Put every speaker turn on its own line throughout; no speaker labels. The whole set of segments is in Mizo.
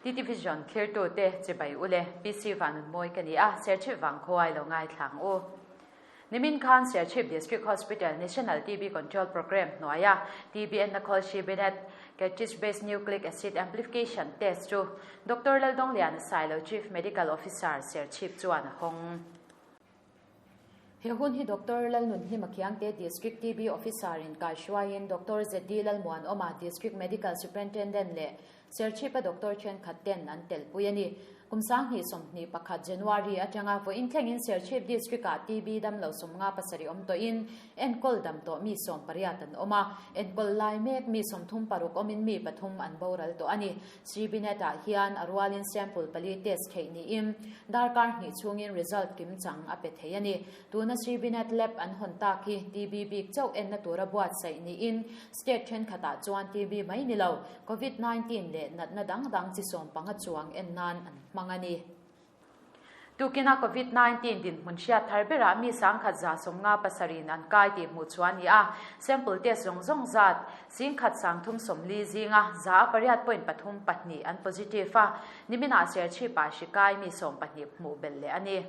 TT Vision thlirtute chibai ule PC Vanunmawi ka ni a, Serchhip Vangkhuai lo ngaithlang u. Nimin khan Serchhip District Hospital National TB Control Programme hnuaia TB enna khawl Shibinet Cartridge Based Nucleic Acid Amplification Test chu Doctor Laldongliana Sailo Chief Medical Officer Serchhip chuan a hawng. He hun hi Doctor Lalnunhlima Khiangte District TB Officer in kaihruaiin Doctor ZD Lalmuanawma District Medical Superintendent leh Serchhipa Doctor thenkhat ten an telpui a ni. Kum 2021 January atanga vawiin thlengin Serchhip District-ah TB damlo 57 awm tawhin enkawl dam tawh mi 18 an awm a, enkawl lai mek mi 36 awmin mi pathum an boral tawh a ni. Cbnet-ah hian a rualin sample pali test theih niin darkar hnih chhungin result kimchang a pe thei a ni. Tuna Cbnet lab an hawn tak hi TB bik chauh enna tura buatsaih niin state thenkhatah chuan TB mai ni lo, Covid 19 leh natna dang dang chi 15 chuang en nan an hmang a ni. Tukina Covid 19 dinhmun hriat thar berah mi 1157 in an kai tih hmuh chu a ni a, sample test zawng zawng zat 11,340 zinga 8.32 an positive a, niminah Serchhip-ah hri kai mi 12 hmuh belh leh a ni.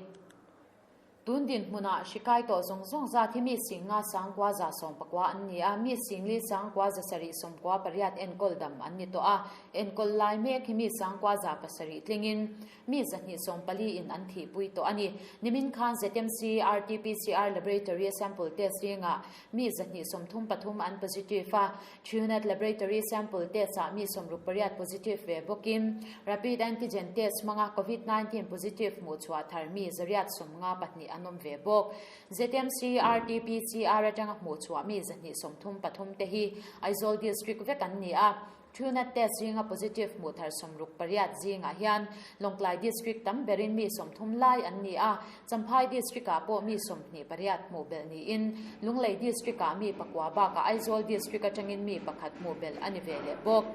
Tun dinhmunah hri kai tawh zawng zawng zat hi mi 50 919 an ni a, mi 4 9 798 enkawl dam an ni tawh a, enkawl lai mek hi mi 907 tlingin mi 240 in an thihpui tawh a ni. Nimin khan ZMC RT-PCR Laboratory sample test ringah mi 233 an positive a, Truenat Laboratory sample test-ah mi 68 positive ve bawkin Rapid Antigen test hmanga Covid 19 positive hmuh chhuah thar mi 152 an awm ve bawk. ZMC RT-PCR atanga hmuh chhuah mi 233 te hi Aizawl District vek an ni a, Truenat test zinga positive hmuh thar 68 zingah hian Lawngtlai District tam berin mi 30 lai an ni a, Champhai District-ah pawh mi 28 hmuh belh niin Lunglei District-ah mi pakua bakah Aizawl District atangin mi pakhat hmuh belh a ni ve leh bawk.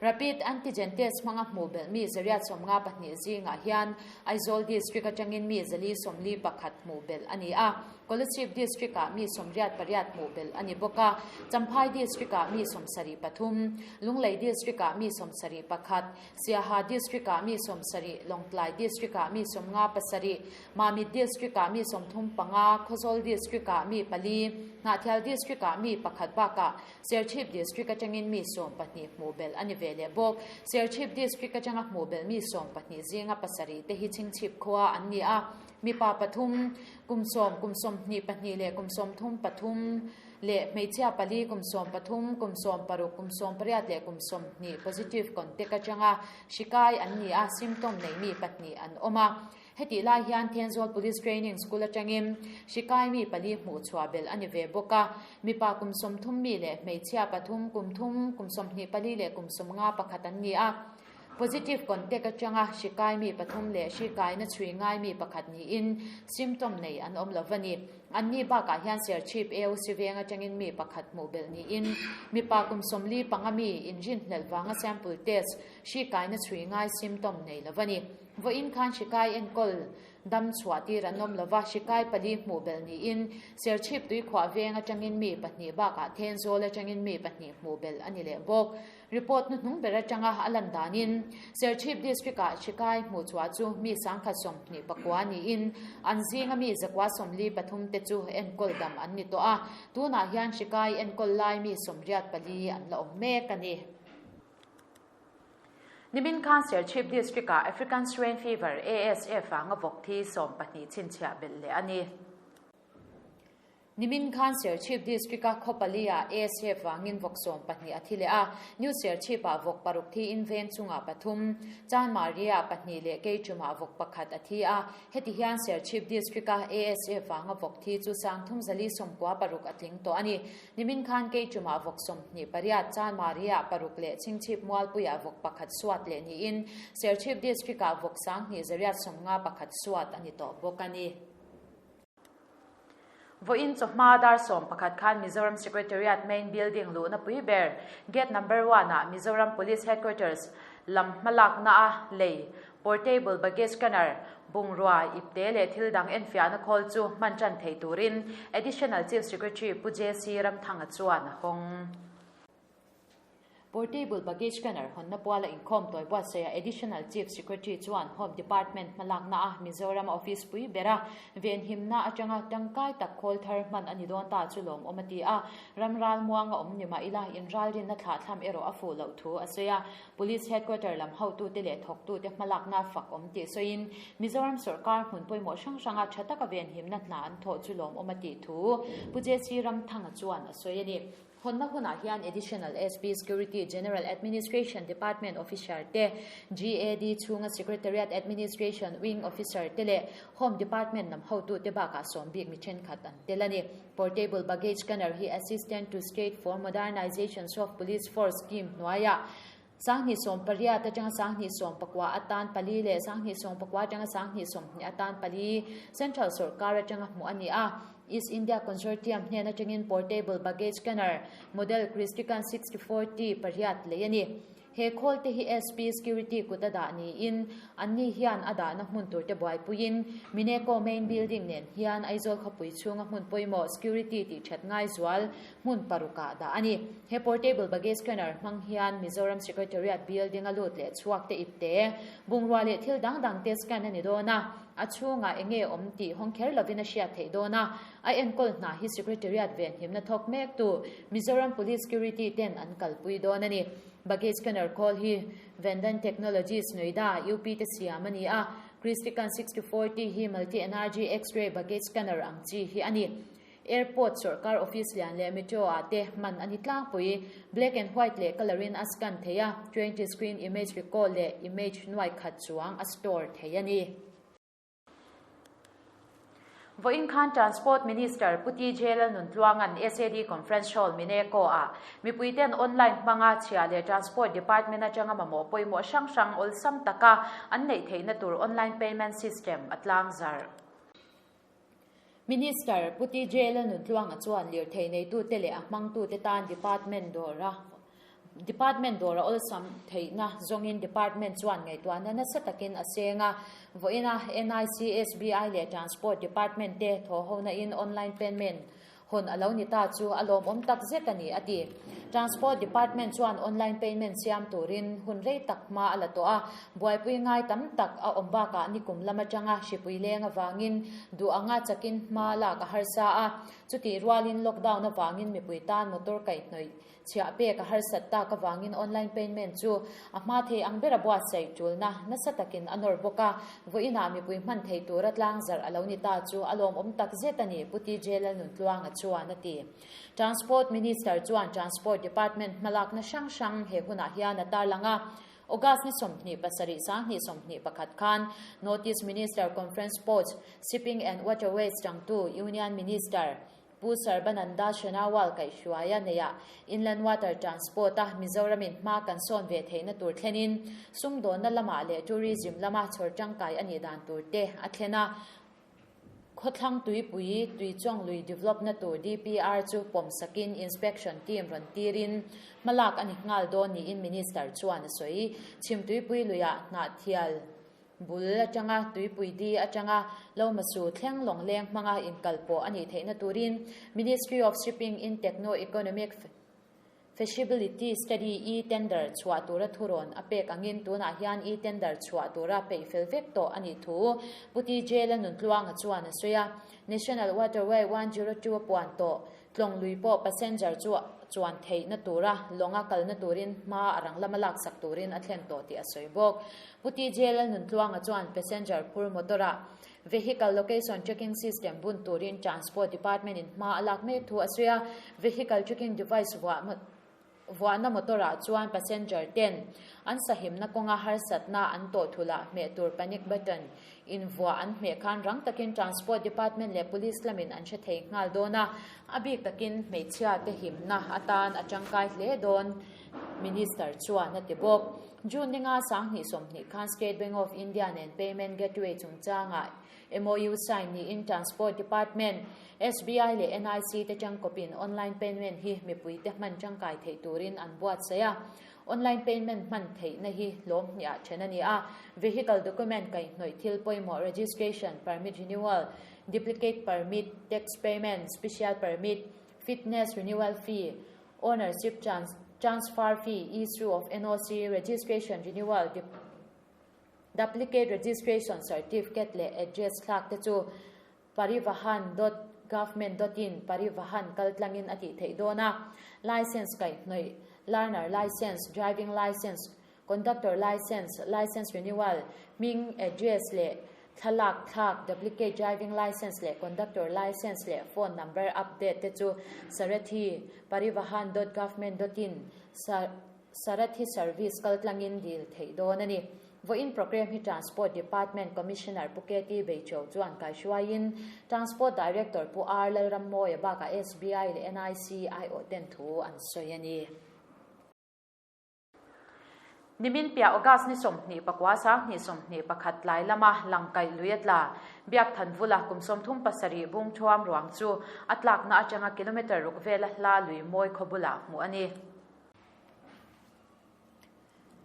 Rapid Antigen test hmanga hmuh belh mi 152 zingah hian Aizawl District atangin mi 441 hmuh belh a ni a, Kolasib District-ah mi 88 hmuh belh a ni bawk a, Champhai District-ah mi 73, Lunglei District-ah mi 71, Siaha District-ah mi 70, Lawngtlai District-ah mi 57, Mamit District-ah mi 35, Khawzawl District-ah mi pali, Hnahthial District-ah mi pakhat bakah Serchhip District atangin mi 12 hmuh belh a ni ve leh bawk. Serchhip District atanga hmuh belh mi 12 zinga pasarih te hi Chhingchhip khua an ni a, mipa pathum, kum 10, kum 22 leh kum 33 leh hmeichhia pali, kum 13, kum 16, kum 18 leh kum 20 positive contact atanga hri kai an ni a, symptom nei mi pahnih an awm a. Hetih lai hian Thenzawl Police Training School atangin hri kai mi pali hmuh chhuah belh a ni ve bawk a, mipa kum 30 mi leh hmeichhia pathum, kum thum, kum 24 leh kum 51 an ni a. Positive contact atanga hri kai mi pathum leh hri kaina chhui ngai mi pakhat niin symptom nei an awm lo va ni. Anni bakah hian Serchhip AOC veng atangin mi pakhat hmuh belh niin mipa kum 45 mi inrinhlelh vanga sample test hri kaina chhui ngai symptom nei lo va ni. Vawiin khan hri kai enkawl dam chhuah tir an awm lo va, hri kai pali hmuh belh niin Serchhip tuikhuah veng atangin mi pahnih bakah Thenzawl atangin mi pahnih hmuh belh a ni leh bawk. Report hnuhnung ber atanga a lan danin Serchhip District-ah hri kai hmuh chhuah chu mi 129 niin an zinga mi 143 te chu enkawl dam an ni tawh a, tunah hian hri kai enkawl lai mi 84 an la awm mek a ni. Nimin khan Serchhip District-ah African Swine Fever, ASF, anga vawk thi 12 chhinchhiah belh leh a ni. Nimin khan Serchhip District-a khaw pali-ah ASF vangin vawk 12 a thi leh a, New Serchhip-ah vawk paruk thiin veng chungah pathum, Chanmari-ah pahnih leh Keichumah vawk pakhat a thi a. Heti hian Serchhip District-a ASF vanga vawk thi chu 396 a tling tawh a ni. Nimin khan Keichumah vawk 28, Chanmari-ah paruk leh Chhingchhip Mualpuiah vawk pakhat suat leh niin Serchhip District-ah vawk 2151 suat a ni tawh bawk a ni. Vawiin chawhma dar 11 khan Mizoram Secretariat Main Building luhna pui ber Gate Number 1 ah Mizoram Police Headquarters lam hmalakna a lei Portable Baggage Scanner bungrua ipte leh thil dang enfiahna khawl chu hman tan thei turin Additional Chief Secretary Pu JC Ramthanga chuan a hawng. Portable Baggage Scanner hawnna puala inkhawm tawi buatsaih Additional Chief Secretary chuan Home Department hmalakna a Mizoram office pui bera venhimna atanga tangkai tak khawl thar hman a ni dawn ta chu lawmawm a ti a. Ram ral muanga awm ni mah ila inralrinna thlahthlam erawh a fuh loh thu a sawi a. Police Headquarter lam hotute leh thawktute hmalakna fak awm tih sawiin Mizoram sawrkar hmun pawimawh hrang hranga tha taka venhimna hna an thawh chu lawmawm a tih thu Pu JC Ramthanga chuan a sawi a ni. Hawnna hunah hian Additional SP Security General Administration Department Officer te, GAD chhunga Secretariat Administration Wing Officer te leh Home Department lam hotute bakah sawm bik mi thenkhat an tel a ni. Portable Baggage Scanner hi Assistant to State for Modernization of Police Force Scheme hnuaiah 28% atanga 28% atan pali leh 28% atanga 22% atan pali Central sorkar atanga hmuh a ni a. East India Consortium hnen atangin Portable Baggage Scanner Model Cristican 64T pariat lei a ni. He khawl te hi SP Security kut a dah niin anni hian a dahna hmun tur te buaipuiin Mineco Main Building nen hian Aizawl khawpui chhunga hmun pawimawh security tih that ngai zual hmun parukah dah a ni. He portable baggage scanner hmang hian Mizoram Secretariat building a lut leh chhuak te ip te, bungrua leh thil dang dang te scan a ni dawn a, a chhungah eng nge awm tih hawng kher lovin a hriat theih dawn a, a enkawl hna hi Secretariat venhimna thawk mek tu Mizoram Police Security ten an kalpui dawn a ni. Baggage scanner khawl hi Vendan Technologies Noida, UP te siam a ni a, Cristican 64T hi multi-energy X-ray baggage scanner ang chi hi a ni. Airport sawrkar office lian leh metro ah te hman a ni tlangpui. Black and white leh colour in a scan thei a, 20 screen image recall leh image nuai khat chuang a store thei a ni. Vawiin khan Transport Minister Pu TJ Lalnuntluanga'n SAD Conference Hall Mineco ah mipuiten online hmanga chhia leh Transport Department atanga mamawh pawimawh hrang hrang awlsam taka an neih theihna tur online payment system a tlangzarh. Minister Pu TJ Lalnuntluanga chuan lirthei neitute leh a hmangtute tan Department dawra Department dawra awlsam theihna zawngin Department chuan ngaihtuahna nasa takin a seng a. Vawiina NIC, SBI leh Transport Department te thawhhona in online payment hawn a lo ni ta chu a lawmawm tak zet a ni, a ti. Transport Department chuan online payment siam turin hun rei tak hma a la tawh a, buaipui ngai tam tak a awm bakah nikum lam atanga hripui leng avangin duh anga chakin hma lak a harsa a, chutih rualin lockdown avangin mipui tan motor kaihhnawih Chhiah pek a harsat tak avangin online payment chu a hma thei ang bera buatsaih tulna nasa takin a nawr bawk a, vawiinah mipui hman thei tura tlangzarh a lo ni ta chu a lawmawm tak zet a ni, Pu TJ Lalnuntluanga chuan a ti. Transport Minister chuan Transport Department hmalakna hrang hrang he hunah hian a tarlang a, August ni 27 21 khan Notice Minister Conference Ports, Shipping and Waterways changtu Union Minister, Pu Sarbananda Sonowal kaihhruaia neia Inland Water Transport-a Mizoramin hma kan sawn ve theihna tur thlenin sumdawnna lamah leh tourism lama chhawr tangkai a nih dan tur te a thlen a. Khawthlang tuipui Tuichawng lui develop-na tur DPR chu pawm sakin inspection team rawn tirin hmalak a ni nghal dawn niin Minister chuan a sawi. Chhim tuipui luiah Hnahthial Bul atanga tuipui di atanga Lomasu thleng lawngleng hmanga inkal pawh a nih theihna turin Ministry of Shipping in Techno-Economic Feasibility Study e-Tender chhuah tura thurawn a pek angin tunah hian e-Tender chhuah tura peih fel vek tawh a nih thu Pu TJ Lanuntluanga chuan a sawi a. National Waterway 102 a puan tawh Tlawng lui pawh passenger chu chuan theihna tura lawnga kalna turin hma a rang lama laksak turin a thlen tawh tih a sawi bawk. Pu TJ Lalnuntluanga chuan passenger phur motor-ah Vehicle Location Tracking System bun turin Transport Department-in hma a lak mek thu a sawi a, Vehicle Tracking Device vuah Vuahna motor-ah chuan passenger ten an sahimna kawnga harsatna an tawh thulah hmeh tur panic button in vuah an hmeh khan rang takin Transport Department leh Police lamin an hre thei nghal dawn a, a bik takin hmeichhia te himna atan a tangkai hle dawn, Minister chuan a ti bawk. June ninga 2020 khan State Bank of India nen payment gateway chungchangah MOU sign niin Transport Department, SBI leh NIC te tangkawpin online payment hi mipuite hman tangkai theih turin an buatsaih a. Online payment hman theihna hi hlawm hniah then a ni a, vehicle document kaihhnawih thil pawimawh registration, permit renewal, duplicate permit, tax payment, special permit, fitness renewal fee, ownership Transfer fee, Issue of NOC, Registration Renewal, Duplicate Registration Certificate leh Address thlak te chu Parivahan dot government dot in, Parivahan kaltlangin a tih theih dawn a. Licence kaihhnawih, Learner Licence, Driving Licence, Conductor Licence, Licence Renewal, hming, address leh thlalak thlak, Duplicate Driving Licence leh Conductor Licence leh phone number update te chu Sarathi, Parivahan dot government dot in, Sarathi Service kaltlangin dil theih dawn a ni. Vawiin programme hi Transport Department Commissioner Pu KT Beichou chuan kaihruaiin Transport Director Pu R Lalrammawia bakah SBI leh NIC aiawh ten thu an sawi a ni. Nimin piah August ni 29 2021 tlai lama Langkaih lui a tla. Biak Thanvula kum 37 bung thuam ruang chu a tlakna atanga kilometre ruk vela hla lui mawi khaw bulah hmuh a ni.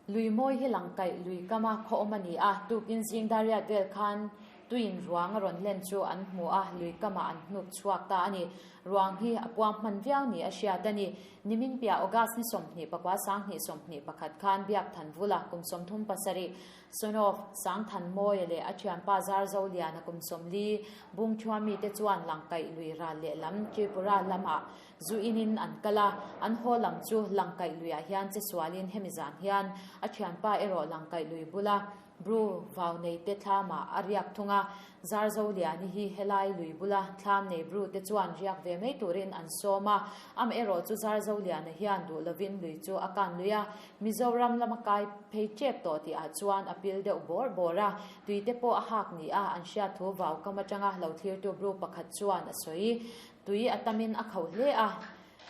Lui mawi hi Langkaih lui kama khaw awm a ni a, tukin zing dariat vel khan tuin ruang a rawn len chu an hmu a, lui kamah an hnuk chhuak ta a ni. Ruang hi a puang hman viau ni a hriat a ni. Nimin piah August ni 29 2021 khan Biak Thanvula kum 37, Sonov Sangthanmawia leh a thianpa Zarzoliana kum 40, Bungthuami te chuan Langkaih lui ral lehlam Tripura lamah zu inin an kal a, an haw lam chu Langkaih luiah hian che sualin hemi zan hian a thianpa erawh Langkaih lui bula Bru vau nei te thlamah a riak thung a, Zarzoliani hi helai lui bula thlam nei Bru te chuan riak ve mai turin an sawm a, amaherawh chu Zarzoliana hian duh lovin lui chu a kan lui a, Mizoram lama kai phei tep tawh tihah chuan a pil deuh bawr bawr a, tui te pawh a hak ni a an hriat thu vau kam atanga lo thlirtu Bru pakhat chuan a sawi. Tui a tamin a khauh hle a,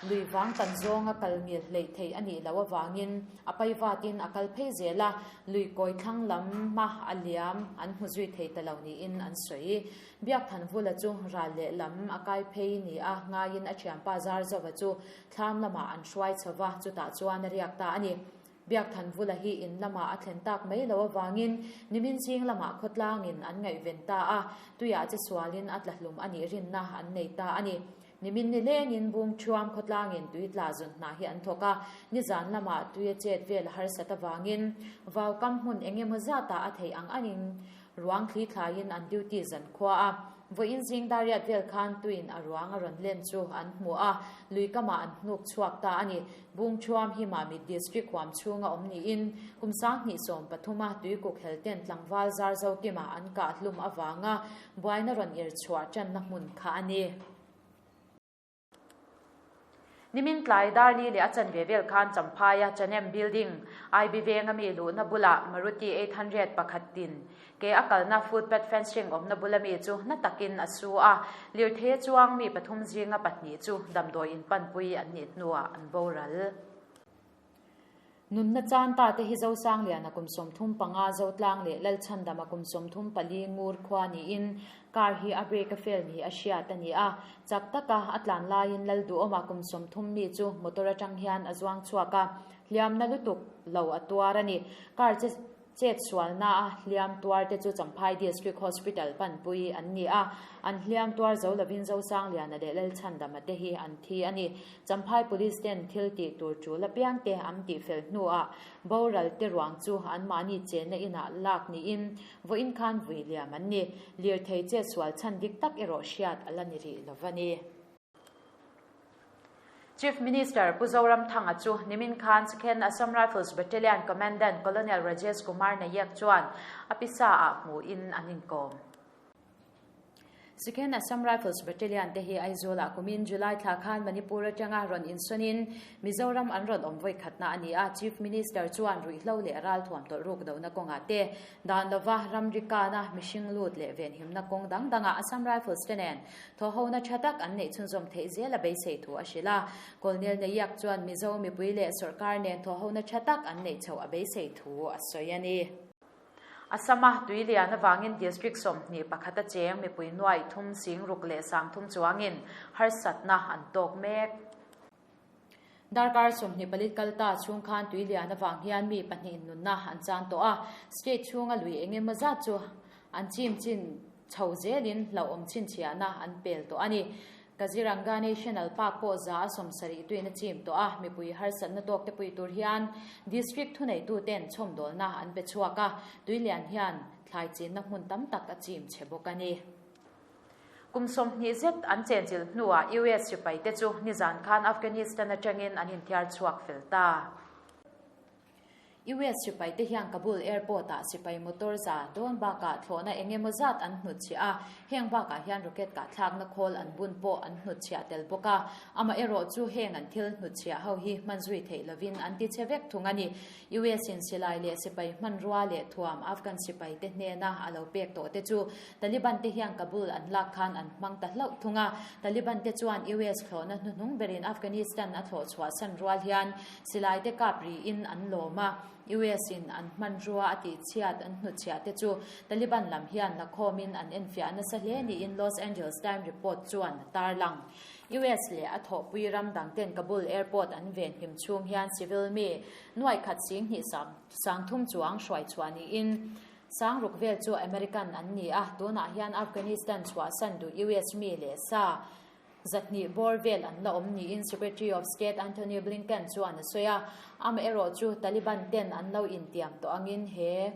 lui vang kan zawnga kal ngil hleih theih a nih loh avangin a pai vatin a kal phei zel a, lui kawi thlang lama a liam an hmu zui thei ta lo niin an sawi. Biakthanvula chu ral lehlam a kai phei ni a ngaiin a thianpa Zarzova chu thlam lamah an hruai chho va, chutah chuan a riak ta a ni. Biakthanvula hi in lamah a thlen tak mai loh avangin nimin zing lamah khawtlangin an ngaihven ta a, tuiah che sualin a tla hlum a nih rinna an nei ta a ni. Nimin ni lengin bung thuam khawtlangin tui tla zun hna hi an thawk a, nizan lamah tui a chet vel a harsat avangin vau kam hmun eng emaw zatah a theih ang angin ruang thli thlaiin an duty zan khua a. Vawiin zing dariat vel khan tuin a ruang a rawn len chu an hmu a, lui kamah an hnuk chhuak ta a ni. Bung thuam hi Mamit District huam chhunga awm niin kum 2013 a tuikuk helten tlangval zar zo kima an kah hlum avanga buaina rawn ir chhuah tanna hmun kha a ni. Nimin tlai dar li leh a chanve vel khan Champhaia Chanem Building, IB venga mi luhna bula Maruti 800 pakhat tin ke a kalna footpath fencing awmna bula mi chu na takin a su a, lirthei chuang mi pathum zinga pahnih chu damdawi in panpui an nih hnuah an boral. Nunna chan ta te hi zo sang lian a kum 35 zo tlang leh lal chhandam a kum 34 ngur khua niin car hi a brake a fail ni a hriat a ni a, chak taka a tlan laiin lal duhawm a kum 30 mi chu motor atang hian a zuang chhuak a, hliam na lutuk lo a tuar a ni. Car che chet sualna a hliam tuar te chu Champhai District Hospital panpui an ni a, an hliam tuar zo lovin zo sang lian a leh lal chhandam a te hi an thi a ni. Champhai Police ten thil ti tur tul a piang te an ti fel hnuah boral te ruang chu an mahni chenna inah lak niin vawiin khan vui liam an ni. Lirthei chet sual chhan dik tak erawh hriat ala ni rih lova ni. Chief Minister Pu Zoramthanga chu nimin khan Sikhen Assam Rifles Battalion Commandant Colonel Rajesh Kumar Nayak chuan a pisa ah hmu in an inkom. Sikhen Assam Rifles Battalion te hi Aizawl ah kumin July thla khan Manipur atanga rawn insawn Mizoram an rawn awm voi khatna ani a. Chief Minister chuan ruihhlo leh ral thuam tawlh ruk dona kawnga te dan lova ramrika na mihring lut leh ven himna kawng dang danga Assam Rifles te nen thaw ho na tha tak an nei chhunzawm theih zel a beisei thu a hrila. Colonel Nayak chuan Mizo mipui leh sarkar nen thaw ho na tha tak an nei chho a beisei thu a sawi ani. Assama tuilian awangin district 21 a cheng mipui nuai thum sing ruk leh sang thum chuangin harsatna an tok mek. Darkar 24 kalta chung khan tuilian awang hian mi pahnih nunna an chan to a, state chunga lui enge maw chu an chim chin chho zelin hlo awm chin chiahna an pel to ani. Kaziranga National Park pawh 170 tuin a chim tawh a, mipui harsatna tawk te pui tur hian District thuneituten chhawmdawlna an pe chhuak a, tuilian hian thlai chinna hmun tam tak a chim chhe bawk a ni. Kum 20 zet an chenchilh hnuah US sipaite chu nizan khan Afghanistan atangin an inthiar chhuak fel ta. US sipaite hian Kabul Airport-ah sipai motor za dawn bakah thlawhna eng emaw zat an hnutchhiah a, heng bakah hian rocket kahthlakna khawl an bun pawh an hnutchhiah tel bawk a. Amaherawh chu heng an thil hnutchhiah ho hi hman zui theih lovin an ti che vek thung a ni. US in silai leh sipai hmanrua leh thuam Afghan sipaite hnena a lo pek tawh te chu Taliban te hian Kabul an lak khan an hmang ta hlauh thung a. Taliban te chuan US thlawhna hnuhnung berin Afghanistan a thlawh chhuah san rual hian Silai te kap riin an lawm a, US in an hmanrua a tihchhiat an hnutchhiah te chu Taliban lam hian lakhawmin an enfiah nasa hle niin Los Angeles Times report chuan a tarlang. US leh a thawhpui ram dang ten Kabul airport an ven him chhung hian civil mi nuai khat 2000 30 chuang hruai chhuah niin 6000 vel chu American an ni a, tunah hian Afghanistan chhuahsan duh US mi leh sa 200 bawr vel an la awm niin Secretary of State Antony Blinken chuan a sawi a, amaherawh chu Taliban ten an lo intiam tawh angin he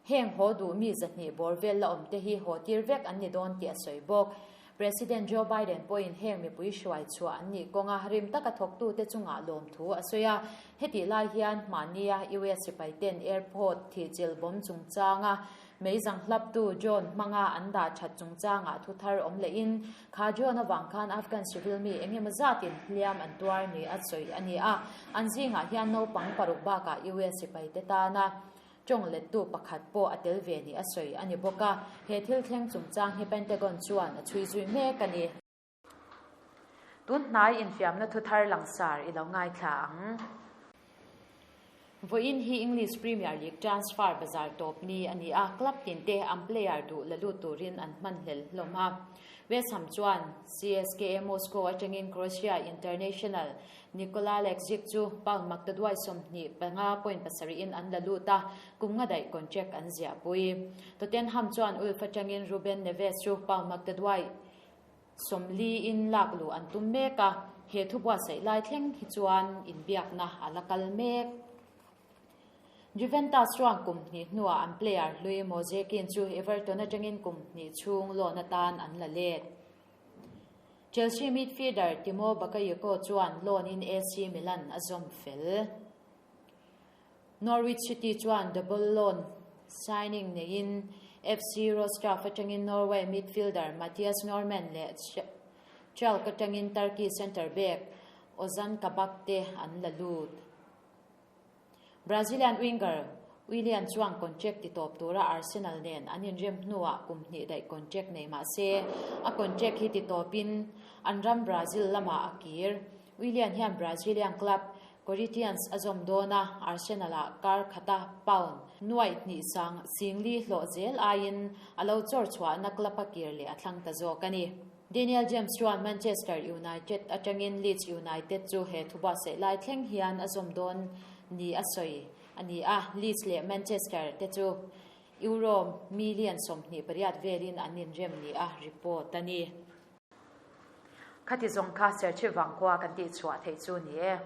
heng haw duh mi 200 bawr vel la awm te hi haw tir vek an ni dawn tih a sawi bawk. President Joe Biden pawhin heng mipui hruai chhuah an nih kawnga rim taka thawktute chungah lawm thu a sawi a, hetih lai hian mahnia US sipai ten airport thihchilh bawm chungchanga Meizang hlaptu John hmanga an dah that chungchangah thu thar awm lehin, kha John avang khan Afghan civil mi eng emaw zatin hliam an tuar ni a sawi a ni a. An zingah hian naupang paruk bakah US sipaite tana tawng lettu pakhat pawh a tel ve ni a sawi a ni bawk a. He thil thleng chungchang hi Pentagon chuan a chhui zui mek a ni. Tun hnai infiamna thu thar langsar i lo ngaithla ang. Vawiin hi English Premier League transfer bazar tawp ni a ni a, club tinte an player duh la lut turin an hman hlel hlawm a. West Ham chuan CSKA Moscow atangin Croatia international Nikola Aleksic chu pound maktaduai 25.7 in an la lut a, kum nga daih contract an ziahpui. Tottenham chuan Ulf atangin Ruben Neves chu pound maktaduai 40 in lak luh an tum mek a, he thu buatsaih lai thleng hi chuan inbiakna a la kal mek. Juventus chuan kum hnih hnuah an player hlui Moise Kean chu Everton atangin kum hnih chhung loan atan an la let. Chelsea midfielder Timo Bakayoko chuan loan in AC Milan a zawm fel. Norwich City chuan double loan signing neiin FC Rostov atangin Norway midfielder Mathias Normann leh Schalke atangin Turkey centre back Ozan Kabak te an la lut. Brazilian winger Willian chuan contract ti tawp tura Arsenal nen an inrem hnuah kum hnih daih contract nei mah se a contract hi ti tawpin an ram Brazil lamah a kir. Willian hian Brazilian club Corinthians a zawm dawn a, Arsenal-ah kar khata pound nuaih hnih sang 4000 hlawh zel aiin a lo chawr chhuahna club a kir leh a thlang ta zawk a ni. Daniel James chuan Manchester United atangin Leeds United chu he thu buatsaih lai thleng hian a zawm dawn ni a sawi a ni a, Leeds leh Manchester te chu Euro million 28 velin an inrem ni a report a ni. Khati zawng kha Serchhip Vangkhua kan tih chhuah theih chu ni e.